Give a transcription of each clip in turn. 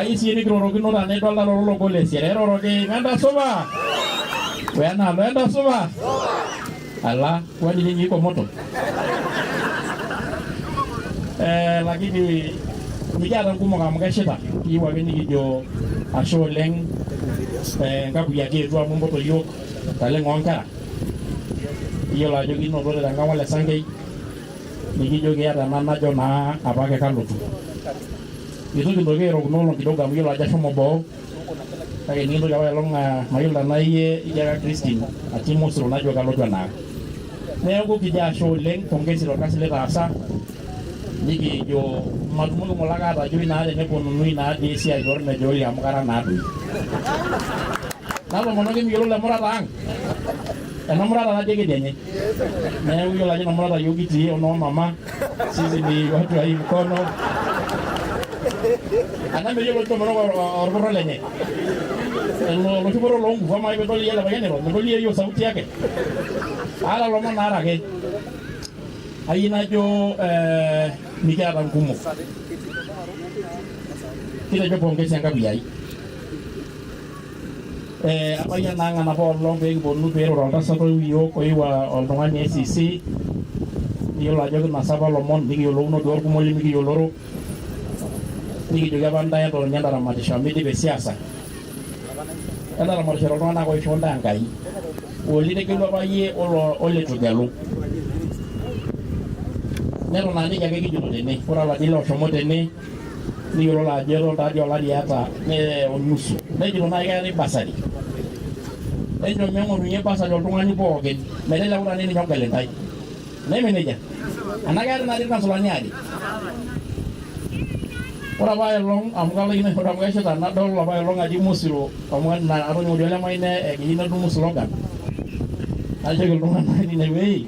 Kayieu sii nikirorokino tenaa idolta lolo logol le siara. Eroroki Menta supa. Wena Menta supa. Ala, kwani nyinyi iko moto? Eh, lakini mikiata nkumok amu keshita. Kiyieu ake nikijo ashe oleng eh, nkapuyiaki eetuo amu impoto yiok ntaleng'o oonkera. Iyiolo ajo kinotote tenkang ole Sankei nikijo kiata ena najo naa apake kalotu. Eitu kintoki airo kuna olong kidogo amu iyiolo ajo ashomo boo kake nikintoki apailong mayiolo tenaa iyie itiaka Christine atii mosiro najo kalotu enaang. Neeku kijo ashe oleng pongezi torkasi litaasa nikijo matumoki ng'ole ake atajoi naa teneponunui naa dii esiai ormejooli amu kara naa doi. Natomonoki miyiolo le murata ang ena murata natii kedianye. Neeku iyiolo ajo ina murata yiok kitii onoo mama sisi ni watu wa hii mkono. Ana meyiolo intomonok orporro lenye. Oloshi porro loo nguvu amaa pidol iyie ele payian iro midol iyie yiok sauti yake. Aata lomon naarake. Ayieu najo eh, mikiata nkumok. Kitejo pongezi enkapuya ai. Eh, abayie naa ang enapa olong pee kiponu pee irure oltasat oiu iyiook oiu oltung'ani ACC niyiolo ajo kinosa apa lomon nikiyiolouno duo irkumok limikiyioloro nikijoki apa ntae entotoni entaramatisho amu idipe siasa entaramatisho toltung'anak oishoo ntae Enkai olitegelua apa iyie olo olitu igelu neton aa nejia ake kijito tene ore oladi loshomo tene niyiololo ajo eton taadii olari eeta ne onusu nejito naaji keetae basari enchom ming'orunye basari oltung'ani pookin meteleku taa ninye ogel intae neme nejia anaa keetae naadii irkansolani aare ore apa aelong amu kalaikino aing'ura amu keshita nadol apa aelong atii Mosiro amu atoning'o dii Olemaine ekeyieu nedumu slogan najoki iltung'anak tinewueji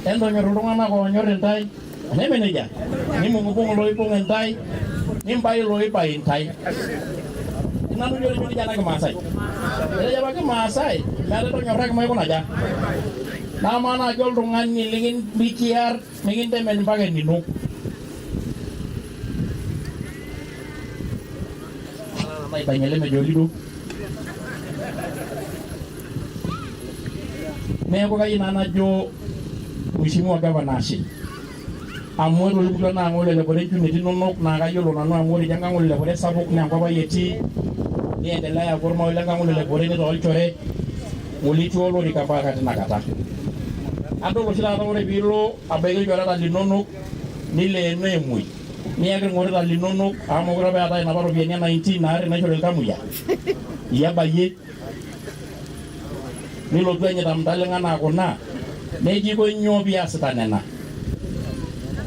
entonyor iltung'anak oonyor intae Neme nejia? Nimbung'ubung'u iloibung' intae, nimbai iloibai intae. Ina nujo otejo nejia ena kimaasai. Etejo apa kimaasai metaa tonyorraki maikuna aja. Naa amaa naaji oltung'ani likiar nikintemen mpaka enino. Naibang'ie ele mejo olido. Neeku kayieu naa najo Mheshimiwa Gavana ashe amu etolimutua naa ng'ole Lepore nchumiti inonok naa kayiolo nanu amu ore idia nkang Ole Lepore sapuk naa enkop ai etii niendelea aaku ormao le nkang Ole Lepore nitaa olchore ng'ole itii olorika mpaka tina kata. Adol oshi taata ore piilo abaiki ilchoreta linonok nileeno emuoi niyaki ilng'orita linonok amu mekure apa eetae inapa ropiyiani e 19 naarri naishori iltamuoyia iyie abayie nilotu anyita ntaleng'a anaa kuna neji iko nyoo piasita nena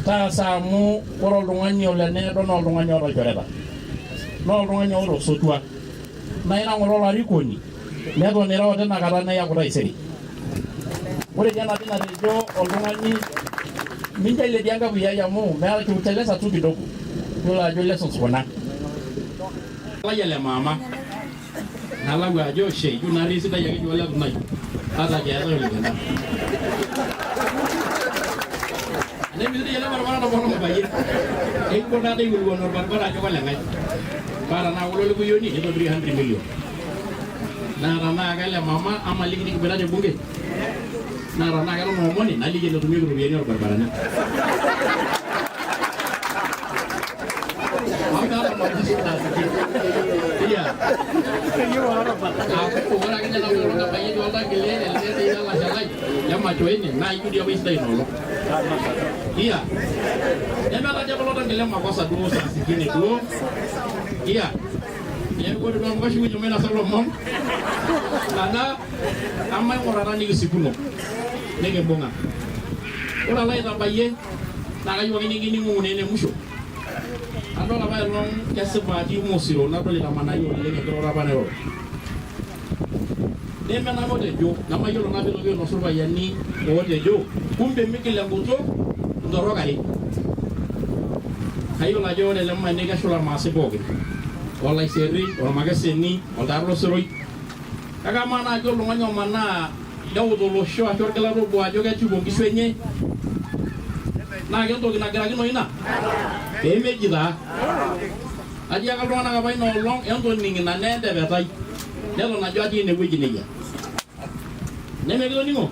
taasa amu ore oltung'ani oleneedo naa oltung'ani oota ilchoreta naa oltung'ani oota osotua naa ira ng'ole olarikoni neton ira tina kata naa iyaku taisere ore dii enapi natejo oltung'ani minjalie dii enkapuya ai amu meeta kiuteleza tu kidogo yiolo ajo lessons kuna lai ele maama nalau ajo she ijo natii sidai ake duo ole Tunai ata keetae olikenda Nemesidai ele baribara tomono mabayie ekipuo taata aikilikuan orbaribara ajo koleng'ae paa tenaa kolo likuyoni nitobiri 100 million naa tenaa kele mama amaliki nikiboita te bunge naa tenaa keton oomoni naliki enetumieki iropiyiani orbaribarani amu meeta majishi naasiki iya aaku ore ake ninye nabo olong abayie duo oltangile ele dii lalashe lai lemacho ene naa ijo dii apa aisidai ina olong iya nemeeta dii apa ilo tangile makosa duo saa zingine duo iya Neeku ore duo amu kashukunye mainosa lomon ana amaing'urata nikisikuno nikimbung'a. Ore alo aitabayie naa kayieu ake nikining'ung'u naa ene musho. Adol apa elong kesipa atii Mosiro nadol itamanayie oleng enkiroroto apa nairoro. Neme nanu otejo, nemayiolo naa piitoki ainosu irpayiani ootejo kumbe migil enkutuk ntorok are. Kayiolo ajo ore ele maene keshula irmaasai pookin, Olaiserri, Olmakeseni, Oltarloseroi. Kake amaa naaji oltung'ani omanaa neut olosho ashu orgilata obo ajo kechipu nkishu enye naa kentoki nagirakinoyu ina? Pee meji taa. Atiaka iltung'anak apa ina olong entoning ina nentepetai. Neton ajo atii inewueji nejia. Nemekitoning'o?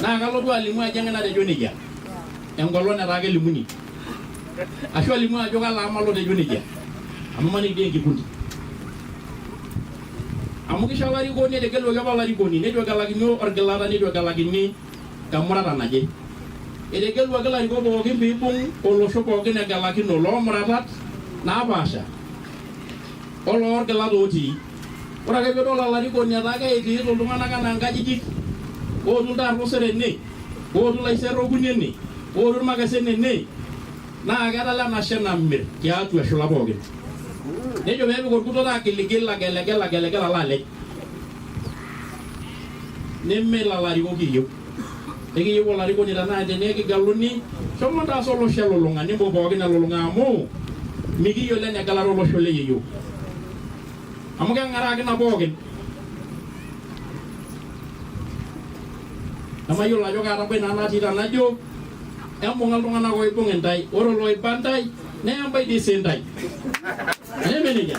Naa kalotu alimu ajo eng'ae natejo nejia. Enkolong netaa kelimuni. Ashu alimu ajo kalo ama lotejo nejia. Amu imaniki dii enkikundi. Amu kisho olarikoni etegeluaki apa olarikoni neitu egelakini orgilata neitu egelakini emurata naje. Etegeluaki ilarikok pookin piibung olosho pookin egelakino loo muratat napaasha oloorgilat otii. Ore ake piidol olarikoni etaa keitiito iltung'anak anaa nkajijik, ootu iltaarro ene, ootu ilaiser okuni ene, ootu irmakesen ene, naa ketala enashe namir tiatua eshula pookin. Nejo peepik orkutoto agiligil agelegel agelegel alo alej. Neme lelo arikok kiyieu. Ekiyieu olarikoni tenaa tenee kigeluni, shomo ntaasa olosho elulung'a, nimbung pookin elulung'a amu mikiyiolo enegelare olosho le yeyio. Amu keng'araa ake ina pookin. Nemayiolo ajo kaa tabai naa natii tenajo embung'a iltung'anak oibung intae, ore oloiba intae neembai dii sii intae. Neme nejia?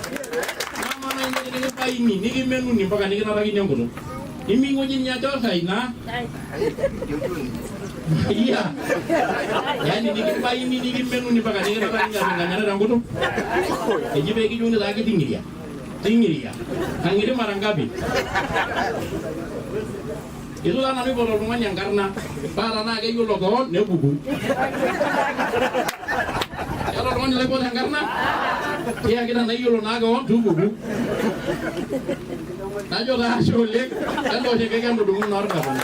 Amaa nai ninye tenikibaini nikimenuni mpaka nikinatakini enkutuk. Niming'oji ninye ajo kai naa. Iya. Yaani nikibaini nikimenuni mpaka nikinatakini ajo nganyana tenkutuk. Eji pee kijokini taake ting'iria. Ting'iria. Kang'iri mara ngapi? Itu taa nanu aipot oltung'ani enkarna paa tenaa keyiolo kewon nepuku. Keeta oltung'ani laipot enkarna? Tiaki tenaa iyiolo naa kewon tupuku. Najo taa ashe oleng, entoosh enkaik entudung'u naa orgavana.